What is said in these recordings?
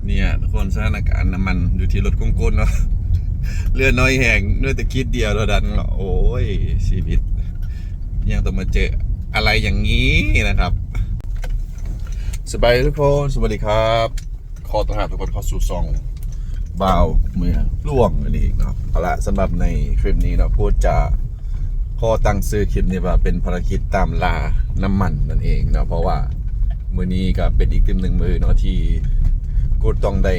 ເນຍທຸກຄົນ ສະຖານະການນ້ຳມັນຢູ່ທີ່ລົດຂອງກົນເນາະ ເຫຼືອໜ້ອຍແຮງ ເຫຼືອແຕ່ຂີດດຽວເທົ່ານັ້ນເນາະ. ໂອ້ຍ ຊີວິດ ຍັງຕ້ອງມາເຈີອາໄລຢ່າງນີ້ນະຄັບ. ສະບາຍດີທຸກຄົນ ສະຫວັດດີຄັບ ຂໍຕ້ອນຮັບທຸກຄົນເຂົ້າສູ່ຊ່ອງບ່າວເມືອງຫຼວງນັ້ນເອງເນາະ. ເອົາລະ ສຳລັບໃນຄລິບນີ້ເນາະ ກູດຈະຂໍຕັ້ງຊື່ຄລິບນີ້ວ່າເປັນພາລະກິດຕາມລ່ານ້ຳມັນນັ້ນເອງເນາະ ເພາະວ່າມື້ນີ້ກໍເປັນອີກຕື່ມໜຶ່ງມື້ເນາະ ທີ່ກູດຕ້ອງໄດ້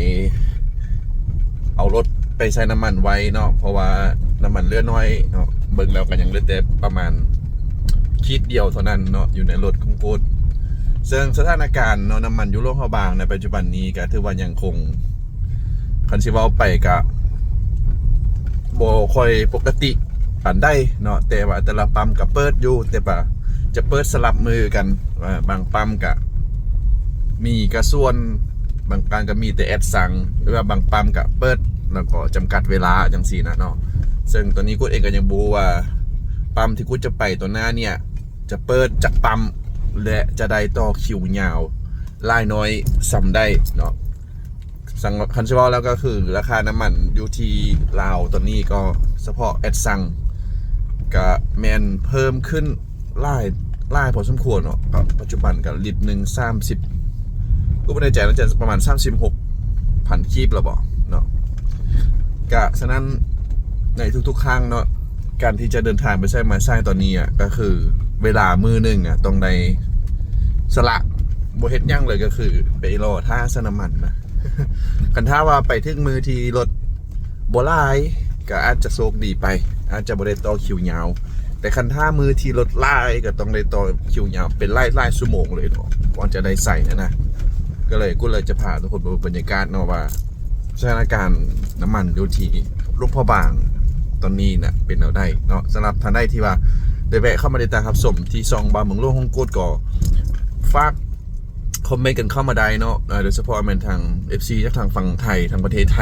ເອົາລົດໄປໃສ່ນ້ຳມັນໄວເນາະ ເພາະວ່ານ້ຳມັນເຫຼືອໜ້ອຍເນາະ ເບິ່ງແລ້ວກໍຍັງເຫຼືອແຕ່ປະມານຂີດດຽວເທົ່ານັ້ນເນາະ ຢູ່ໃນລົດຂອງກູດ. ເຊິ່ງສະຖານະການເນາະ ນ້ຳມັນຢູ່ຫຼວງພະບາງໃນປັດຈຸບັນນີ້ກໍຖືວ່າຍັງຄົງ ຄັນຊິເວົ້າໄປກະບໍ່ຄ່ອຍປົກກະຕິປານໃດເນາະ ແຕ່ວ່າແຕ່ລະປ້ຳກະເປີດຢູ່ ແຕ່ວ່າຈະເປີດສະຫຼັບມື້ກັນ ວ່າບາງປ້ຳກະມີກະສ່ວນ ບາງປ້ຳກະມີແຕ່ແອັດຊັງ ຫຼືວ່າບາງປ້ຳກະເປີດ ແລ້ວກໍຈຳກັດເວລາຈັ່ງຊີ້ນະເນາະ. ເຊິ່ງຕອນນີ້ກູດເອງກໍຍັງບໍ່ຮູ້ວ່າປ້ຳທີ່ກູດຈະໄປຕໍ່ໜ້າເນຍ ຈະເປີດຈັກປ້ຳ ແລະ ຈະໄດ້ຕໍ່ຄິວຍາວຫຼາຍນ້ອຍສ່ຳໃດເນາະ. ສັງ ຄັນຊິເວົ້າແລ້ວກໍຄືລາຄານ້ຳມັນຢູ່ທີ່ລາວຕອນນີ້ກໍສະເພາະແອັດຊັງ ກະແມ່ນເພີ່ມຂຶ້ນຫຼາຍ ຫຼາຍພໍສົມຄວນເນາະ. ກະປັດຈຸບັນກະລິດໜຶ່ງສາມສິບ ກູບໍ່ແນ່ໃຈ ໜ້າຈະປະມານສາມສິບຫົກພັນກີບແລ້ວບໍເນາະ. ກະສະນັ້ນໃນທຸກໆຄັ້ງເນາະ ການທີ່ຈະເດີນທາງໄປໃສມາໃສຕອນນີ້ອະ ກໍຄືເວລາມື້ໜຶ່ງອະ ຕ້ອງໄດ້ສະຫຼະ ບໍ່ເຮັດຫຍັງເລີຍ ກໍຄືໄປລໍຖ້າໃສ່ນ້ຳມັນນະ. ຄັນຖ້າວ່າໄປເຖິງມື້ທີ່ລົດບໍ່ຫຼາຍ ກໍອາດຈະໂຊກດີໄປ ອາດຈະບໍ່ໄດ້ຕໍ່ຄິວຍາວ ແຕ່ຄັນຖ້າມື້ທີ່ລົດຫຼາຍ ກໍຕ້ອງໄດ້ຕໍ່ຄິວຍາວເປັນຫຼາຍໆຊົ່ວໂມງເລີຍເນາະ ກ່ອນຈະໄດ້ໃສ່ຫັ້ນນະ. ກໍເລີຍ ກູເລີຍຈະພາທຸກຄົນໄປເບິ່ງບັນຍາກາດເນາະວ່າ ສະຖານະການນ້ຳມັນຢູ່ທີ່ຫຼວງພະບາງຕອນນີ້ນະເປັນແນວໃດເນາະ. ສຳລັບທ່ານໃດທີ່ວ່າໄດ້ແວະເຂົ້າມາຕິດຕາມຮັບຊົມທີ່ຊ່ອງບ່າວເມືອງຫຼວງຂອງກູດ ກໍຝາກຄອມເມັນກັນເຂົ້າມາໄດ້ເນາະ ເອີ ໂດຍສະເພາະແມ່ນທາງເອັຟຊີຈາກທາງຝັ່ງໄທ ທາງປະເທດໄທ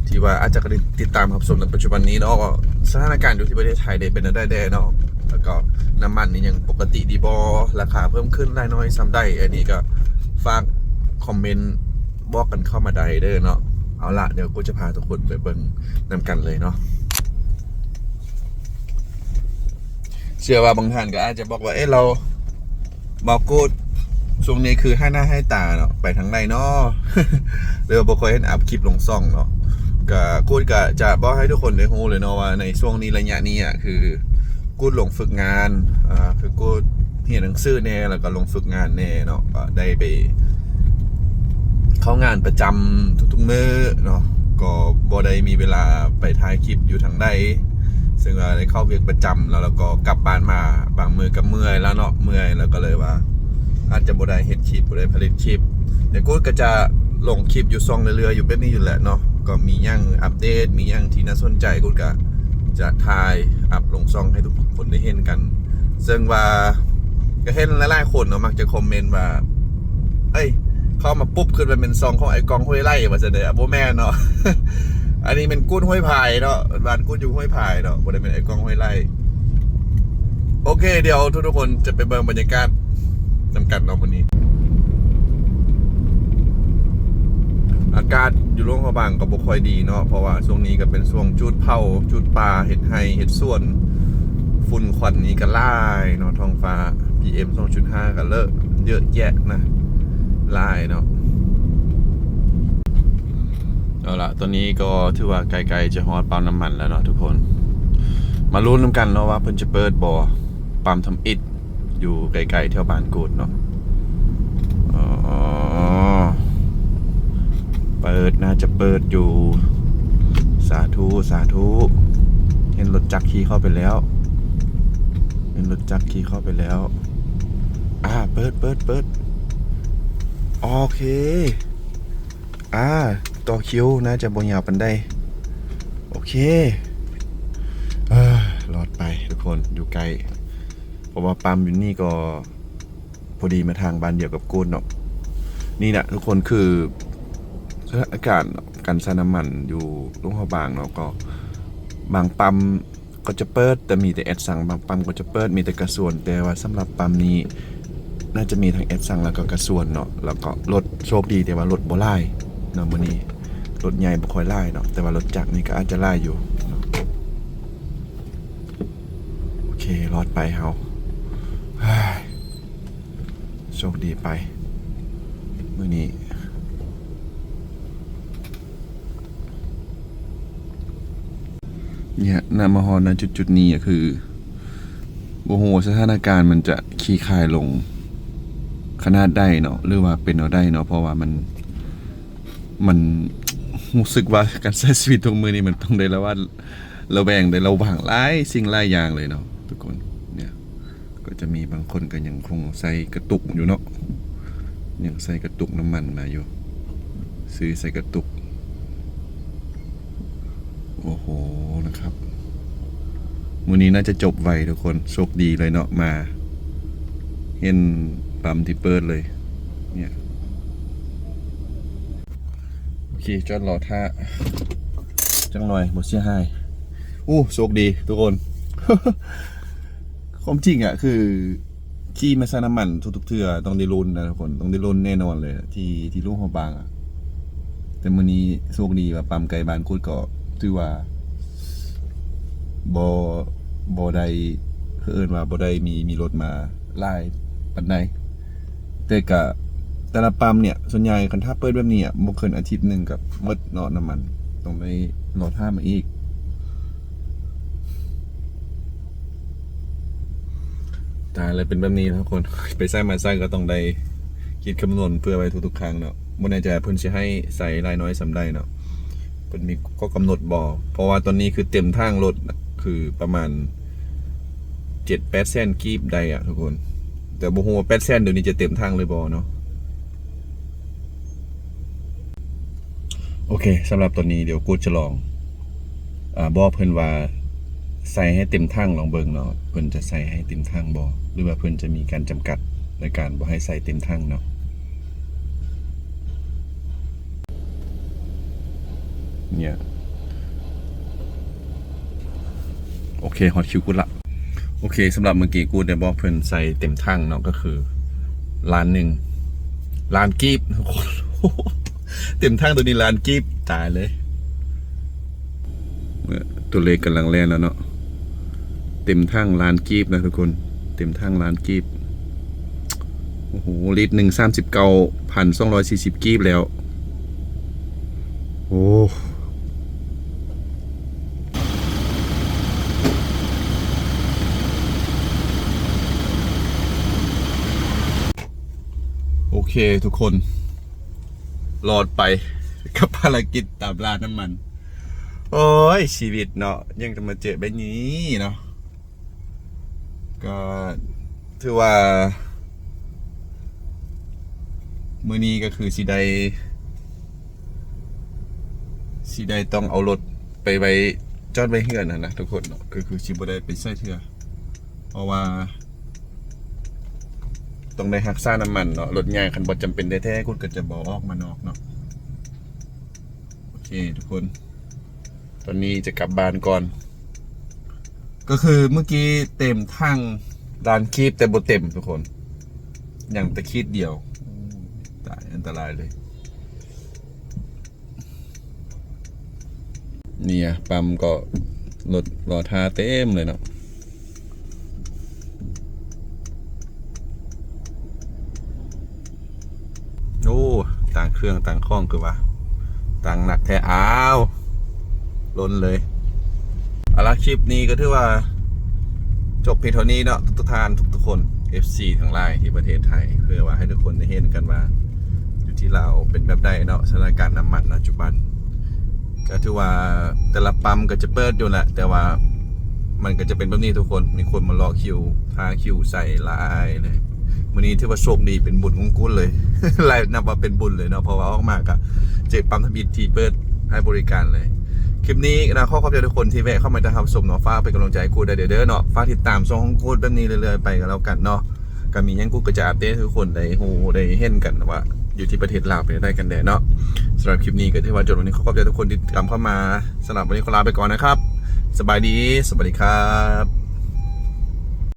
ທີ່ວ່າອາດຈະໄດ້ຕິດຕາມຮັບຊົມໃນປັດຈຸບັນນີ້ເນາະ. ສະຖານະການຢູ່ທີ່ປະເທດໄທເດເປັນແນວໃດແດ່ເນາະ ແລ້ວກໍນ້ຳມັນນີ້ຍັງປົກກະຕິດີບໍ່ ລາຄາເພີ່ມຂຶ້ນຫຼາຍນ້ອຍສ່ຳໃດ ອັນນີ້ກໍຝາກຄອມເມັນ ບອກກັນເຂົ້າມາໄດ້ເດີເນາະ. ເອົາລະ ດຽວກູຈະພາທຸກຄົນໄປເບິ່ງນຳກັນເລີຍເນາະ. ເຊື່ອວ່າບາງທ່ານກໍອາດຈະບອກວ່າ ເອະ ລາວ ບ່າວກູດ ຊ່ວງນີ້ຄືຫາຍໜ້າຫາຍຕາເນາະ ໄປທາງໃດເນາະ ຫຼືວ່າບໍ່ຄ່ອຍເຫັນອັບຄລິບລົງຊ່ອງເນາະ. ກໍກູດກໍຈະບອກໃຫ້ທຸກຄົນໄດ້ຮູ້ເລີຍເນາະວ່າ ໃນຊ່ວງນີ້ ໄລຍະນີ້ອະ ຄື ກູດລົງຝຶກງານ ອ່າ ຄືກູດຮຽນໜັງສືແດ່ ແລ້ວກໍລົງຝຶກງານແດ່ເນາະ ກໍໄດ້ໄປເຂົ້າງານປະຈຳທຸກໆມື້ເນາະ ກໍບໍ່ໄດ້ມີເວລາໄປຖ່າຍຄລິບຢູ່ທາງໃດ ເຊິ່ງວ່າໄດ້ເຂົ້າວຽກປະຈຳແລ້ວ ແລ້ວກໍກັບບ້ານມາ ບາງມື້ກໍເມື່ອຍແລ້ວເນາະ ເມື່ອຍແລ້ວກໍເລີຍວ່າ ອາດຈະບໍ່ໄດ້ເຮັດຄລິບ ບໍ່ໄດ້ຜະລິດຄລິບ ແຕ່ກູດກໍຈະລົງຄລິບຢູ່ຊ່ອງເລື້ອຍໆຢູ່ແບບນີ້ຢູ່ແຫຼະເນາະ ກໍມີຫຍັງອັບເດດ ມີຫຍັງທີ່ໜ້າສົນໃຈ ກູດກໍຈະຖ່າຍອັບລົງຊ່ອງໃຫ້ທຸກຄົນໄດ້ເຫັນກັນ. ເຊິ່ງວ່າກໍເຫັນຫຼາຍໆຄົນເນາະ ມັກຈະຄອມເມັນວ່າ ເອີຍ ເຂົ້າມາປຸບ ຄິດວ່າແມ່ນຊ່ອງຂອງອ້າຍກ້ອງ ຫ້ວຍໄລ່ ວ່າຊັ້ນເດ. ບໍ່ແມ່ນເນາະ ອັນນີ້ແມ່ນກູດຫ້ວຍພາຍເນາະ ບ້ານກູດຢູ່ຫ້ວຍພາຍເນາະ ບໍ່ໄດ້ແມ່ນອ້າຍກ້ອງ ຫ້ວຍໄລ່. ໂອເຄ ດຽວທຸກໆຄົນຈະໄປເບິ່ງບັນຍາກາດນຳກັນເນາະມື້ນີ້. ອາກາດຢູ່ຫຼວງພະບາງກໍບໍ່ຄ່ອຍດີເນາະ ເພາະວ່າຊ່ວງນີ້ກໍເປັນຊ່ວງຈູດເຜົາ ຈູດປ່າ ເຮັດໄຮ່ເຮັດສວນ ຝຸ່ນຄວັນນີ້ກໍຫຼາຍເນາະ ທ້ອງຟ້າ ພີເອັມ ສອງຈຸດຫ້າ ກໍເລີະເຍອະແຍະນະ ຫຼາຍເນາະ. ເອົາລະ ຕອນນີ້ກໍຖືວ່າໃກ້ໆຈະຮອດປ້ຳນ້ຳມັນແລ້ວເນາະທຸກຄົນ ມາລຸ້ນນຳກັນເນາະວ່າເພິ່ນຈະເປີດບໍ່ ປ້ຳທຳອິດ ຢູ່ໃກ້ໆແຖວບ້ານກູດເນາະ. ອໍ ເປີດ ໜ້າຈະເປີດຢູ່. ສາທຸ ສາທຸ. ເຫັນລົດຈັກຂີ່ເຂົ້າໄປແລ້ວ ເຫັນລົດຈັກຂີ່ເຂົ້າໄປແລ້ວ. ອ່າ ເປີດ ເປີດ ເປີດ. ໂອເຄ ອ່າ ຕໍ່ຄິວໜ້າຈະບໍ່ຍາວປານໃດ. ໂອເຄ ເອີ ລອດໄປທຸກຄົນ ຢູ່ໃກ້ ເພາະວ່າປ້ຳຢູ່ນີ້ກໍພໍດີມາທາງບ້ານດຽວກັບກູດເນາະ. ນີ້ນະທຸກຄົນ ຄືສະຖານະການການໃຊ້ນ້ຳມັນຢູ່ຫຼວງພະບາງເນາະ ກໍບາງປ້ຳ ກໍຈະເປີດ ແຕ່ມີແຕ່ແອັດຊັງ ບາງປ້ຳກໍຈະເປີດ ມີແຕ່ກະຊວນ ແຕ່ວ່າສຳລັບປ້ຳນີ້ ໜ້າຈະມີທັງແອັດຊັງ ແລ້ວກໍກະຊວນເນາະ ແລ້ວກໍລົດ ໂຊກດີແຕ່ວ່າລົດບໍ່ຫຼາຍ ມື້ນີ້ລົດໃຫຍ່ບໍ່ຄ່ອຍຫຼາຍເນາະ ແຕ່ວ່າລົດຈັກນີ້ກໍອາດຈະຫຼາຍຢູ່ເນາະ. ໂອເຄ ລອດໄປເຮົາ ໂຊກດີໄປມື້ນີ້. ເນີ້ຍ ນຳມາຮອດ ນະ ຈຸດໆນີ້ກໍຄື ບໍ່ຮູ້ວ່າສະຖານະການມັນຈະຂີ້ຄາຍລົງຂະໜາດໃດເນາະ ຫຼືວ່າເປັນແນວໃດເນາະ ເພາະວ່າມັນ ມັນຮູ້ສຶກວ່າການໃຊ້ຊີວິດທຸກມື້ນີ້ ມັນຕ້ອງໄດ້ລະວັດລະແວງ ໄດ້ລະວັງຫຼາຍສິ່ງຫຼາຍຢ່າງເລີຍເນາະທຸກຄົນ. ເນີ້ຍ ກໍຈະມີບາງຄົນກໍຍັງຄົງໃສ່ກະຕຸກຢູ່ເນາະ ຍັງໃສ່ກະຕຸກນ້ຳມັນມາຢູ່ ຊື້ໃສ່ກະຕຸກ. ໂອ້ໂຫ ນະຄັບ ມື້ນີ້ໜ້າຈະຈົບໄວທຸກຄົນ ໂຊກດີເລີຍເນາະ ມາເຫັນປ້ຳທີ່ເປີດເລີຍ ເນີ້ຍ. ໂອເຄ ຈອດລໍຖ້າຈັກໜ່ອຍ ບໍ່ເສຍຫາຍ. ໂອ້ ໂຊກດີທຸກຄົນ. ຄວາມຈິງອະ ຄືຂີ່ມາໃສ່ນ້ຳມັນທຸກໆເທື່ອຕ້ອງໄດ້ລຸ້ນນະທຸກຄົນ ຕ້ອງໄດ້ລຸ້ນແນ່ນອນເລີຍ ທີ່ ທີ່ຫຼວງພະບາງອະ. ແຕ່ມື້ນີ້ໂຊກດີວ່າປ້ຳໃກ້ບ້ານກຸດ ກໍຖືວ່າບໍ່ ບໍ່ໄດ້ ເຂົາເອີ້ນວ່າບໍ່ໄດ້ມີ ມີລົດມາຫຼາຍປານໃດ. ແຕ່ກະແຕ່ລະປ້ຳເນີ້ຍ ສ່ວນໃຫຍ່ຄັນຖ້າເປີດແບບນີ້ອະ ບໍ່ເກີນອາທິດໜຶ່ງກໍໝົດເນາະນ້ຳມັນ ຕ້ອງໄດ້ລໍຖ້າມາອີກ. ຕາຍແລ້ວ ເປັນແບບນີ້ທຸກຄົນ ໄປໃສມາໃສກໍຕ້ອງໄດ້ຄິດຄຳນວນເພື່ອໄວ້ທຸກໆຄັ້ງເນາະ. ບໍ່ແນ່ໃຈວ່າເພິ່ນຊິໃຫ້ໃສ່ຫຼາຍໜ້ອຍສ່ຳໃດເນາະ ເພິ່ນມີຂໍ້ກຳນົດບໍ່? ເພາະວ່າຕອນນີ້ຄືເຕັມຖັງລົດ ຄືປະມານເຈັດແປດແສນກີບໄດ້ອະທຸກຄົນ ແຕ່ບໍ່ຮູ້ວ່າແປດແສນດຽວນີ້ຈະເຕັມຖັງຫຼືບໍ່ເນາະ. ໂອເຄ ສຳລັບຕອນນີ້ດຽວກູດຈະລອງ ອາ ບອກເພິ່ນວ່າໃສ່ໃຫ້ເຕັມຖັງລອງເບິ່ງເນາະ ເພິ່ນຈະໃສ່ໃຫ້ເຕັມຖັງບໍ່ ຫຼືວ່າເພິ່ນຈະມີການຈຳກັດໃນການບໍ່ໃຫ້ໃສ່ເຕັມຖັງເນາະ. ເນີ້ຍ ໂອເຄ ຮອດຄິວກູດລະ. ໂອເຄ ສຳລັບເມື່ອກີ້ກູດໄດ້ບອກເພິ່ນໃສ່ເຕັມຖັງເນາະ ກໍຄືລ້ານໜຶ່ງ ລ້ານກີບ ເຕັມຖັງໂຕນີ້ລ້ານກີບ ຕາຍເລີຍ. ຕົວເລກກຳລັງແລ່ນແລ້ວເນາະ ເຕັມຖັງລ້ານກີບນະທຸກຄົນ ເຕັມຖັງລ້ານກີບ. ໂອ້ໂຫ ລິດໜຶ່ງສາມສິບເກົ້າພັນສອງຮ້ອຍສີ່ສິບກີບແລ້ວ. ໂອ້ ໂອເຄທຸກຄົນ ລອດໄປກັບພາລະກິດຕາມລ່ານ້ຳມັນ. ໂອ້ຍ ຊີວິດເນາະ ຍັງຈະມາເຈີແບບນີ້ເນາະ. ກໍຖືວ່າມື້ນີ້ກໍຄືຊິໄດ້ ຊິໄດ້ຕ້ອງເອົາລົດໄປໄວ້ ຈອດໄວ້ເຮືອນຫັ້ນນະທຸກຄົນເນາະ ກໍຄືຊິບໍ່ໄດ້ໄປໃສເທື່ອ ເພາະວ່າຕ້ອງໄດ້ຮັກສານ້ຳມັນເນາະ. ລົດໃຫຍ່ຄັນບໍ່ຈຳເປັນແທ້ໆ ກຸດກໍຈະບໍ່ອອກມານອກເນາະ. ໂອເຄທຸກຄົນ ຕອນນີ້ຈະກັບບ້ານກ່ອນ ກໍຄືເມື່ອກີ້ເຕັມຖັງລ້ານກີບ ແຕ່ບໍ່ເຕັມທຸກຄົນ ຍັງແຕ່ຂີດດຽວ. ຕາຍ ອັນຕະລາຍເລີຍ. ນີ້ອະ ປ້ຳກໍລົດລໍຖ້າເຕັມເລີຍເນາະ. ໂອ້ ຕ່າງເຄື່ອງຕ່າງຂອງຄືວ່າຕ່າງໜັກແທ້. ອ້າວ ລົ້ນເລີຍ. ເອົາລະ ຄລິບນີ້ກໍຖືວ່າຈົບພຽງເທົ່ານີ້ເນາະ ທຸກໆທ່ານ ທຸກໆຄົນ ເອັຟຊີທັງຫຼາຍທີ່ປະເທດໄທ ເພື່ອວ່າໃຫ້ທຸກຄົນໄດ້ເຫັນກັນວ່າ ຢູ່ທີ່ລາວເປັນແບບໃດເນາະ ສະຖານະການນ້ຳມັນປັດຈຸບັນ. ກໍຖືວ່າແຕ່ລະປ້ຳກໍຈະເປີດຢູ່ແຫຼະ ແຕ່ວ່າມັນກໍຈະເປັນແບບນີ້ທຸກຄົນ ມີຄົນມາລໍຄິວ ຖ້າຄິວໃສ່ຫຼາຍເລີຍ. ມື້ນີ້ຖືວ່າໂຊກດີ ເປັນບຸນຂອງກຸນເລີຍ ຫຼາຍ ນັບວ່າເປັນບຸນເລີຍເນາະ ເພາະວ່າອອກມາກໍເຈີປ້ຳທຳອິດທີ່ເປີດໃຫ້ບໍລິການເລີຍ. ຄລິບນີ້ນະ ຂໍຂອບໃຈທຸກຄົນທີ່ແວະເຂົ້າມາຕິດຕາມຮັບຊົມເນາະ ຝາກເປັນກຳລັງໃຈໃຫ້ກູດໄດ້ເດີເນາະ ຝາກຕິດຕາມຊ່ອງຂອງກູດແບບນີ້ເລື້ອຍໆໄປກໍແລ້ວກັນເນາະ. ກໍມີຫຍັງກູດກໍຈະອັບເດດໃຫ້ທຸກຄົນໄດ້ຮູ້ໄດ້ເຫັນກັນວ່າ ຢູ່ທີ່ປະເທດລາວເປັນຈັ່ງໃດກັນແດ່ເນາະ. ສຳລັບຄລິບນີ້ກໍຖືວ່າຈົບລົງນີ້ ຂໍຂອບໃຈທຸກຄົນທີ່ຕິດຕາມເຂົ້າມາ. ສຳລັບມື້ນີ້ຂໍລາໄປກ່ອນນະຄັບ. ສະບາຍດີ ສະບາຍດີຄັບ.